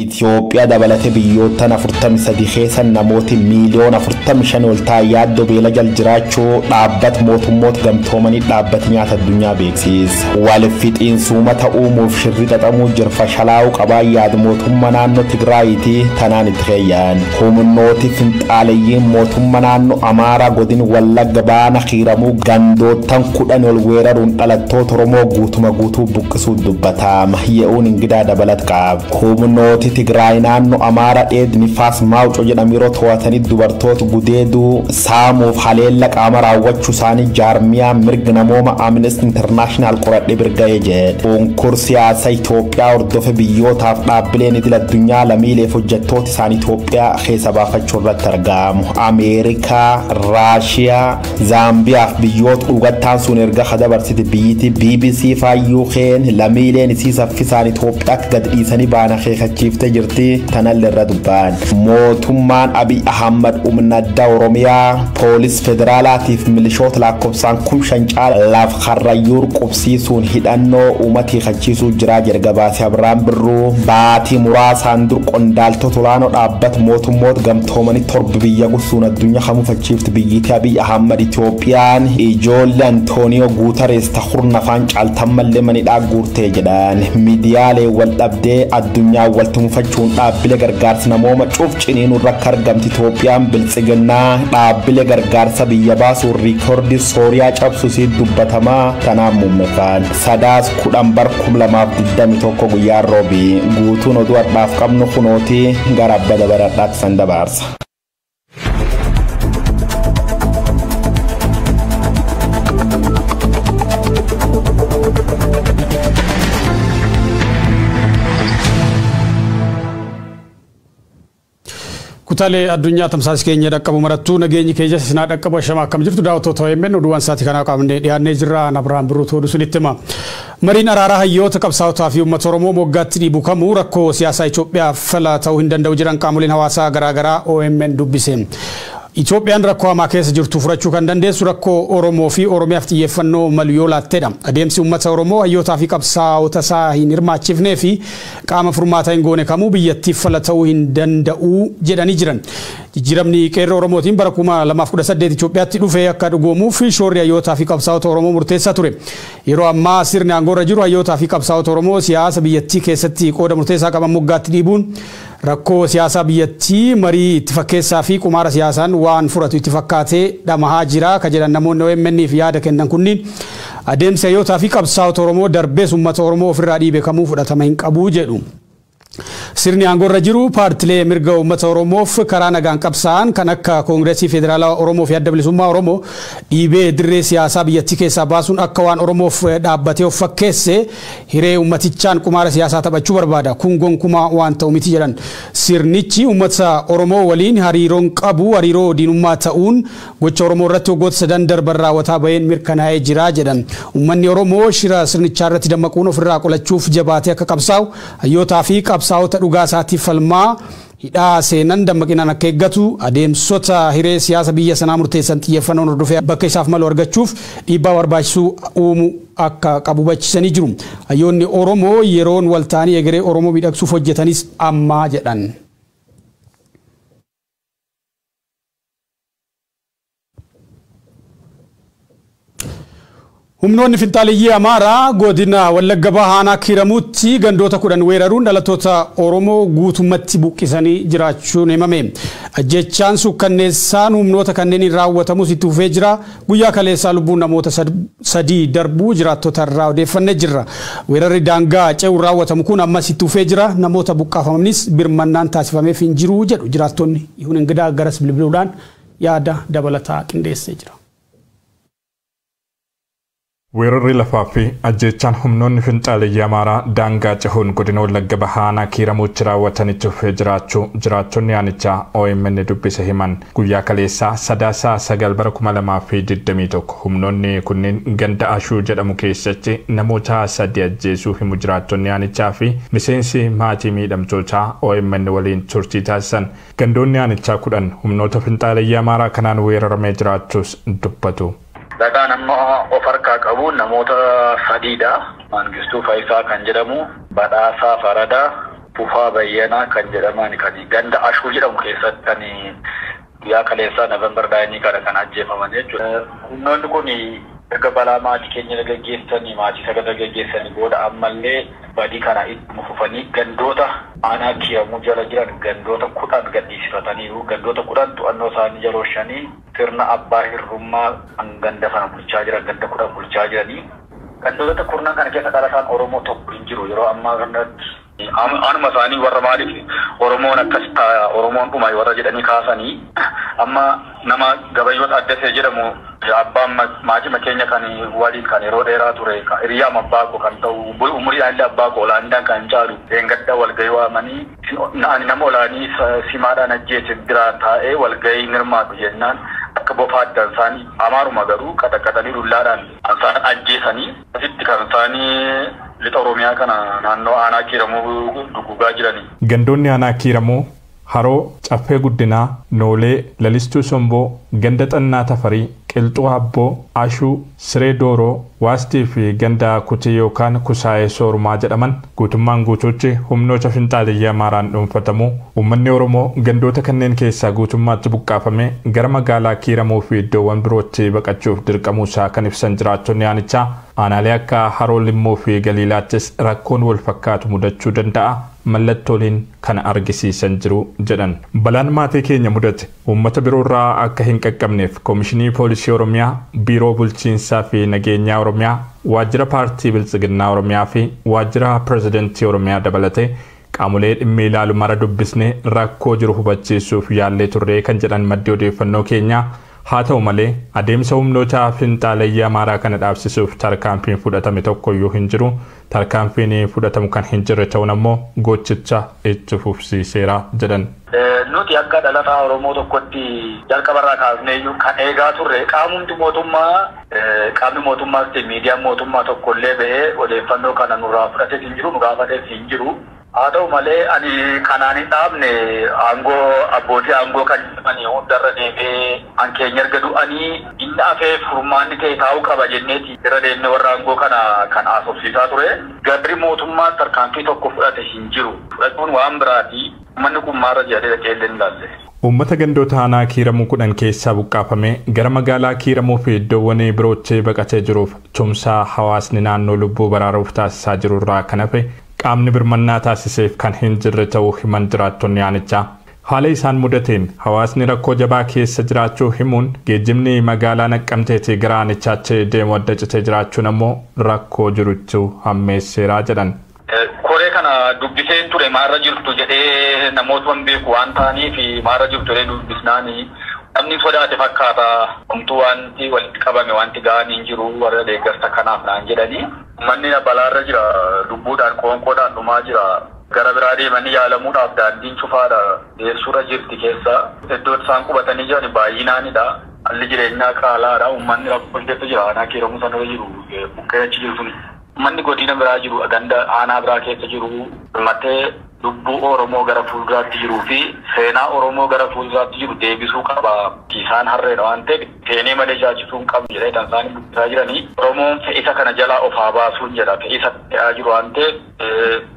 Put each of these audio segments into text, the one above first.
Itoophiyaa dabalatee biyyoottan 43 keessa namooti miiliyoona 45 ol ta'an yaaddoo beela jala jiraachuu dhaabbata mootummoota gamtoomanii dhaabbati nyaata addunyaa beeksise. Wal fixiinsi uummata uumuuf shirri xaxamuu jira fashalaa'uu qabaa yaadu mootummaa naannoo Tigraayiiti tanaan itti keeyyan. Humnooti finxaaleyyiin mootummaa naannoo Amaaraa godin Wallagga baana kiiramuu gandoottan 10 ol weeraruun dhalattoota Oromoo guutuma guutuu buqqisuu dubbatama. Ye'uun ingidaa dabalat qaba. Humnooti Tigraay naannoo Amaaraa dheed nifaas maawucoo jedhamu yeroo to'atanii dubartoota gudeeduu saamuuf haleella qaama raawwachuu isaanii jaarmiyaa mirga namooma Amnesty International qoradhee birga'ee jedhe. Konkur siyaasa Itoophiyaa hordofe biyyootaaf dhaabbileen idil addunyaa lammiileef hojjettoota isaanii Itoophiyaa keessa baafachuu irratti argamu. Ameerikaa, Raashiyaa, Zaambiyaa fi biyyoota dhugattaan sun erga dabarsite biyyiti BBC faayyuu keen lammiileen isii saffisaan Itoophiyaa akka gad dhiisanii baana keekachiif jirti tanallee irra dubbaan. Mootummaan Abiy Ahmad humna addaa Oromiyaa poolis federaalaatiif milishoota lakkoofsaan 5,000 caala laaf karrayyuur qubsiisuun hidhannoo uummata hiikachiisuu jira jedhe gabaase Abiraan Birruu. Baatii muraasaan dur qondaaltota olaanoo dhaabbata mootummoota gamtoomanii 7 biyya gursuun addunyaa hamuufachiifti biyyittii Abiy Ahmad Itoophiyaan ijoollee Antooniyoo Guutarees tahurna afaan caaltammallee manidhaa guurtee jedhan. Miidiyaalee wal dhabdee addunyaa walti mufachuun dhaabbilee gargaarsa namooma cuuf ciniinuu irratti argamti Itoophiyaan biltsiginnaa dhaabbilee gargaarsa biyya baasuun riikoordii Sooriyaa cabsusii dubbatamaa tanaan muummeffaan. Sadaas 10 bar 2021 guyyaa roobii guutuun oduu har'aaf qabnu kunooti gara abba dabaradhaatti san dabarsa. Kutaalee addunyaa tamsaasa keenya dhaqqabu marattuu nageenyi keenya sinaa dhaqqabu shama akkam jirtu daawwattoota OMN oduuwwan sa'aatii kanaa qabnee dhiyaannee jirra. Abiraan Birruu oduu sunitti hima. Mariin araaraa hayyoota qabsaa'otaa fi uummata Oromoo moggaatti dhiibu kamuu rakkoo siyaasaa Itoophiyaa fala ta'uu hin danda'u jiran qaamoleen hawaasaa garaagaraa OMN dubbise. Itoophiyaan rakkoo hamaa keessa jirtu furachuu kan dandeessu rakkoo Oromoo fi Oromiyaaf xiyyeeffannoo malu yoo laattedha. Adeemsi uummata Oromoo hayyootaa fi qabsaa'ota isaa hin hirmaachifnee fi qaama furmaataa hin goone kamuu biyyattiif fala ta'uu hin danda'u jedhanii jiran. Jijjiiramni qeerroo Oromootiin bara 2018 Itoophiyaatti dhufee akka dhugoomuuf shoorri hayyootaa fi qabsaa'ota Oromoo murteessaa ture. Yeroo ammaa sirni aangoorra jiru hayyootaa fi qabsaa'ota Oromoo siyaasa biyyattii keessatti qooda murteessaa qaban moggaatti dhiibuun rakkoo siyaasaa biyyattii marii itti fakkeessaa fi qumaara siyaasaan waan furatu itti fakkaatee dhamahaa jira ka jedhan namoonni OMN fi yaada kennan kunniin adeemsa hayyootaa fi qabsaa'ota Oromoo darbees uummata Oromoo ofirraa dhiibe kamuu fudhatama hin qabu jedhu. Sirni aangoorra jiru paartilee mirga uummata Oromoof karaa nagaan qabsaa'an kan akka Koongireesii Federaalaa Oromoo fi Adda Bilisummaa Oromoo dhiibee dirree siyaasaa biyyattii keessaa baasuun akka waan Oromoof dhaabbatee of fakkeesse hiree uummatichaan qumaara siyaasaa taphachuu barbaada. Kun gonkumaa waan ta'u miti jedhan. Sirnichi uummata Oromoo waliin hariiroon qabu hariiroo diinummaa ta'uun gocha Oromoo irratti waggoota sadan darban raawwataa baheen mirkanaa'ee jira jedhan. Uummanni Oromoo shira sirnichaa irratti dammaquun ofirraa qolachuuf jabaatee akka qabsaa'u hayyootaa fi qabsaa'ota dhugaa isaatiif falmaa hidhaa seenan dammaqinaan akka eeggatu adeemsota hiree siyaasa biyya sanaa murteessan xiyyeeffannoon hordofee bakka isaaf malu argachuuf dhiibbaa barbaachisuu uumuu akka qabu hubachiisanii jiru. Hayyoonni Oromoo yeroon wal ta'anii egeree Oromoo miidhagsuuf hojjetanis ammaa jedhan. Humnoonni finxaaleyyii Amaaraa godina Wallagga Bahaa aanaa Kiiramuutti gandoota 10 weeraruun dhalattoota Oromoo guutummaatti buqqisanii jiraachuun himame. Ajjechaan sukkanneessaan humnoota kanneeniin raawwatamus itti fufee jira. Guyyaa kaleessaa lubbuun namoota 3 darbuu jiraattota irraa odeeffannee jirra. Weerarri daangaa ce'uun raawwatamu kun ammas itti fufee jira. Namoota buqqaafamanis birmannaan taasifameef hin jiru jedhu jiraattonni. Ihuun Ingidaa garas bilbiluudhaan yaada dabalataa qindeessee jira. Weerarri lafaa fi ajjechaan humnoonni finxaaleyyii Amaaraa daangaa cehuun godina Wallagga Bahaa aanaa Kiiramuutti raawwatanitti fufee jiraachuu jiraattonni aanichaa OMN dubbise himan. Guyyaa kaleessaa Sadaasaa 9 bara 2021 humnoonni kunneen ganda Ashuu jedhamu keessatti namoota 3 ajjeesuu himu jiraattonni aanichaa fi miseensi maatii miidhamtootaa OMN waliin turtii taasisan. Gandoonni aanichaa 10 humnoota finxaaleyyii Amaaraa kanaan weeraramee jiraachuus dubbatu. Dhagaan amma of harkaa qabu namoota sadiidha. Mangistuu Faayisaa kan jedhamu, Badhaasaa Faradaa, Fufaa Bayyanaa kan jedhaman kan ganda Ashuu jedhamu keessatti kan guyyaa kaleessaa November 9 kana kan ajjeefaman jechuudha. Humnoonni kun erga balaa maatii keenya gaggeessanii maatii sagada gaggeessanii booda ammallee badii kana ittuma fufanii gandoota aanaa Kiiramuu jala jiran gandoota 10 gadhiisifataniiru. Gandoota 10 to'annoo isaanii jala oolchanii sirna abbaa hirrummaa ganda sana bulchaa jiran ganda 10 bulchaa jiranii. Gandoota 10 kana keessa dhalataan Oromoo tokko hin jiru yeroo ammaa kanatti. Anuma isaanii warra maaliif Oromoon akkas ta'a Oromoon dhuma warra jedhanii kaasanii amma nama Gabayyoota Addasee jedhamu abbaan maatii keenya kan waliin kan yeroo dheeraa ture hiriyaam abbaa koo kan ta'u umuriidhaan illee abbaa koo olaanidhaan kan caalu dheengadda walgahii waamanii ani nama olaanii simaadhaan ajjeese biraa taa'ee walgahii hirmaatu jennaan akka bofa addaan isaanii amaaruma garuu qaxaqaxanii dullaadhaan isaan ajjeesanii asitti kan isaanii lixa Oromiyaa kana naannoo aanaa Kiiramuu dugugaa jiranii. Gandoonni aanaa Kiiramuu Haroo, Caffee Guddinaa, Noolee, Lalistuu Somboo, Ganda Xannaa Tafarii, Qilxuu Abboo, Ashuu, Siree Dooroo, Waastii fi Ganda Kutii yookaan Kusaayee Soorumaa jedhaman guutummaan guutuutti humnoota finxaaleyyii Amaaraan dhuunfatamu. Uummanni Oromoo gandoota kanneen keessaa guutummaatti buqqaafame gara magaalaa Kiiramuu fi iddoowwan birootti baqachuuf dirqamuu isaa kan ibsan jiraattonni aanichaa aanaalee akka Haroo Limmoo fi Galiilaattis rakkoon wal fakkaatu mudachuu danda'a. Mallattooliin kana argisiisan jiru jedhan. Balaan maatii keenya mudate uummata biroorraa akka hin qaqqabneef Koomishinii Poolisii Oromiyaa, Biiroo Bulchiinsaa fi Nageenyaa Oromiyaa, Waajjira Paartii Biltsiginnaa Oromiyaa fi Waajjira Pirezidantii Oromiyaa dabalatee qaamolee dhimmi ilaalu mara dubbisnee rakkoo jiru hubachiisuuf yaallee turree kan jedhan maddi odeeffannoo keenyaa. Haa ta'u malee adeemsa humnoota finxaaleyyii Amaaraa kana dhaabsisuuf tarkaanfiin fudhatame tokkoyyuu hin jiru. Tarkaanfiin fudhatamu kan hin jirre ta'uun ammoo gochicha itti fufsiiseera jedhan. Nuti akka dhalataa Oromoo tokkotti jalqabarraa kaasnee iyyuu kan eegaa turre qaamni mootummaa qaamni mootummaas ta'e miidiyaan mootummaa tokkollee ba'ee odeeffannoo kana nurraa fudhatee hin jiru nu gaafatee hin jiru. Haa ta'u malee ani kanaan hin dhaabne aangoo abbootii aangoo kan jedhamanii hundarra deemee an keenya erga du'anii inni hafee furmaanni ta'e taa'uu qaba jenneeti irra deemnee warra aangoo kana kan haasofsiisaa ture. Garri mootummaa tarkaanfii tokko fudhate hin jiru. Fudhachuun waan biraati. Uummanni kun maarra jedhee dhaqee illee hin ilaalle. Uummata gandoota aanaa Kiiramuu 10 keessaa buqqaafame gara magaalaa Kiiramuu fi iddoowwan birootti baqatee jiruuf tumsaa hawaasni naannoo lubbuu baraaruuf taasisaa jiru irraa kan hafe qaamni birmannaa taasiseef kan hin jirre ta'uu himan jiraattonni aanichaa. Haala isaan mudateen hawaasni rakkoo jabaa keessa jiraachuu himuun geejjibni magaalaa Naqqamteetii gara aanichaatti deemu adda citee jiraachuun ammoo rakkoo jirutti hammeesseeraa jedhan. Koree kana dubbiseen ture maarra jirtu jedhee namoota beeku waan ta'aniif maarra jirtu jedhee dubbisnaani namni sodaate fakkaata homtuu wanti walitti qabame wanti ga'aan hin jiru warra deeggarsa kanaaf naan jedhanii. Manni balaarra jira lubbuudhaan qoonqoodhaan dhumaa jira. Gara biraa deemanii yaalamuudhaaf daandiin cufaadha deessuudha jirti keessa iddoo isaan qubatanii jiran baay'inaanidha. Haalli jireenyaa qaalaadha. Uummanni rakkoo keessa jira. Aanaa Kiiramuu sana jiru buqqee achi jiru suni. Uummanni godina biraa jiru ganda aanaa biraa keessa jiru matee lubbuu Oromoo gara fuulduraatti jiruu fi seenaa Oromoo gara fuulduraatti jiru deebisuu qaba. Isaan harreedha waan ta'eef seenee malee jiraachisuu hin qabnu jedhee kan isaan dubbisaa jiranii. Oromoon fe'isa kana jalaa of haa baasuun jedha. Fe'isa fe'aa jiru waan ta'eef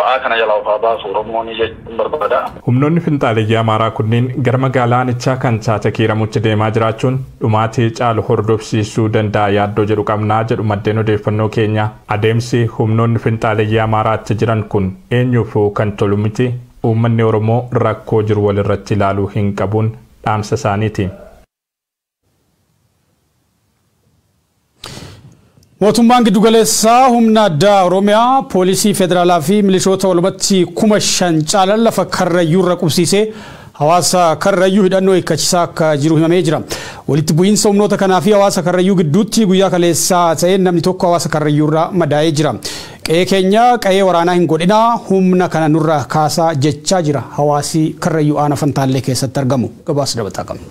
ba'aa kana jalaa of haa baasu Oromoon jechuun barbaada. Humnoonni finxaaleyyii Amaaraa kunneen gara magaalaa aanichaa kan taate Kiiramutti deemaa jiraachuun dhumaatii caalu hordofsiisuu danda'a yaaddoo jedhu qabnaa jedhu maddeen odeeffannoo keenya. Adeemsi humnoonni finxaaleyyii Amaaraatti jiran kun eenyuufuu kan tolu miti. Uummanni Oromoo rakkoo jiru walirratti ilaaluu hin qabuun dhaamsa isaaniiti. Mootummaan giddugaleessaa humna addaa Oromiyaa poolisii federaalaa fi milishoota walumatti 5,000 caalan lafa Karrayyuu irra qubsiisee hawaasa Karrayyuu hidhannoo hiikkachiisaa akka jiru himamee jira. Walitti bu'iinsa humnoota kanaa fi hawaasa Karrayyuu gidduutti guyyaa kaleessaa ta'een namni tokko hawaasa Karrayyuu irraa madaa'ee jira. Qe'ee keenya qe'ee waraanaa hin godhinaa humna kana nurraa kaasaa jechaa jira hawaasi Karrayyuu aanaa Fantaallee keessatti argamu. Gabaasa dabalataa qabna.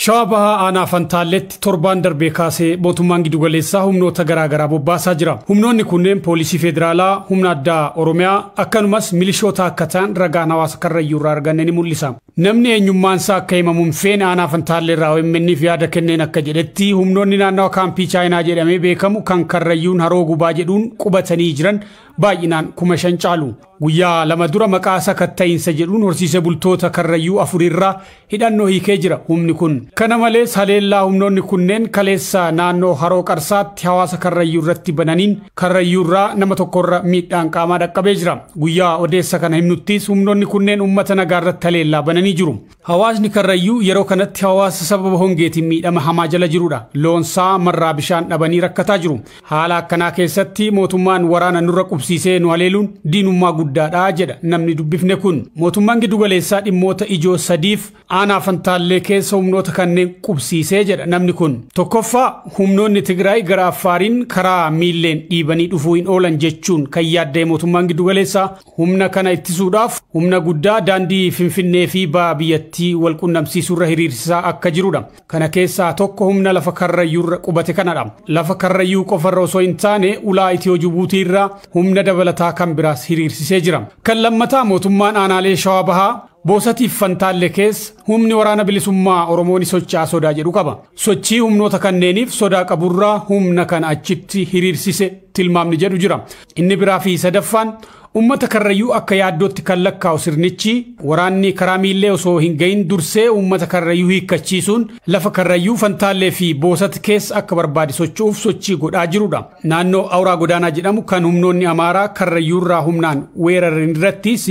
Shawaa Bahaa aanaa Fantaalleetti torbaan darbee kaasee mootummaan giddugaleessaa humnoota garaagaraa bobbaasaa jira. Humnoonni kunneen poolisii federaalaa, humna addaa Oromiyaa akkanumas milishoota akka ta'an ragaan hawaasa Karrayyuu irraa arganne ni mul'isa. Namni eenyummaan isaa akka himamu hin feene aanaa Fantaallee irraa OMN'f yaada kenneen akka jedhetti humnoonni naannawa kaampii Chaayinaa jedhamee beekamu kan Karrayyuun Haroo Gubaa jedhuun qubatanii jiran baay'inaan 5,000 caalu. Guyyaa 2 dura maqaa sakatta'iinsa jedhuun horsiise bultoota Karrayyuu 4 irraa hidhannoo hiikee jira humni kun. Kana malees haleellaa humnoonni kunneen kaleessa naannoo Haroo Qarsaatti hawaasa Karrayyuu irratti bananiin Karrayyuu irraa nama tokkorra miidhaan qaamaa dhaqqabee jira. Guyyaa odeessa kana himnuttis humnoonni kunneen uummata nagaa irratti haleellaa bananii jiru. Hawaasni Karrayyuu yeroo kanatti hawaasa sababa hongeetiin miidhama hamaa jala jirudha. Loonsaa marraa bishaan dhabanii rakkataa jiru. Haala akkanaa keessatti mootummaan waraana nurra qubsiisee nu haleeluun diinummaa guddaadha jedha namni dubbifne kun. Mootummaan giddugaleessaa dhimmoota ijoo 3 aanaa Fantaallee keessa humnoota kanneen qubsiisee jedha namni kun. Tokkoffaa, humnoonni Tigraay gara Affaariin karaa miilleen dhiibanii dhufuu hin oolan jechuun kan yaadda'e mootummaan giddugaleessaa humna kana ittisuudhaaf humna guddaa daandii Finfinnee fi ba'a biyyattii wal qunnamsiisuurra hiriirsisaa akka jirudha. Kana keessaa tokko humna lafa Karrayyuurra qubate kanadha. Lafa Karrayyuu qofarra osoo hin taane ulaa Itiyoo Jibuutiirraa humna dabalataa kan biraas hiriirsisee jira. Kan lammataa mootummaan aanaalee Shawaa Bahaa Boosatiif Fantaalle keessa humni waraana bilisummaa Oromoo ni socho'aa sodaa jedhu qaba. Sochii humnoota kanneeniif sodaa qaburraa humna kana achitti hiriirsise tilmaamni jedhu jira. Inni biraa fi sadaffaan uummata Karrayyuu akka yaaddootti kan lakkaa'u sirnichi waraanni karaa miillee osoo hin gahin dursee uummata Karrayyuu hiikkachiisuun lafa Karrayyuu Fantaallee fi Boosat keessa akka barbaade socho'uuf sochii godhaa jirudha. Naannoo Awuraa Godaanaa jedhamu kan humnoonni Amaaraa Karrayyuurraa humnaan weeraran irrattis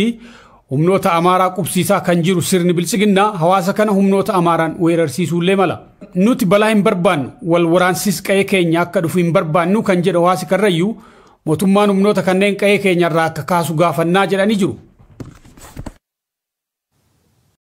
humnoota Amaaraa qubsiisaa kan jiru sirni bilchiginnaa hawaasa kana humnoota Amaaraan weerarsiisuullee mala. Nuti balaa hin barbaannu, wal waraansis qe'ee keenya akka dhufu hin barbaannu kan jedhu hawaasi Karrayyuu mootummaan humnoota kanneen qe'ee keenyarraa akka kaasu gaafannaa jedhanii jiru.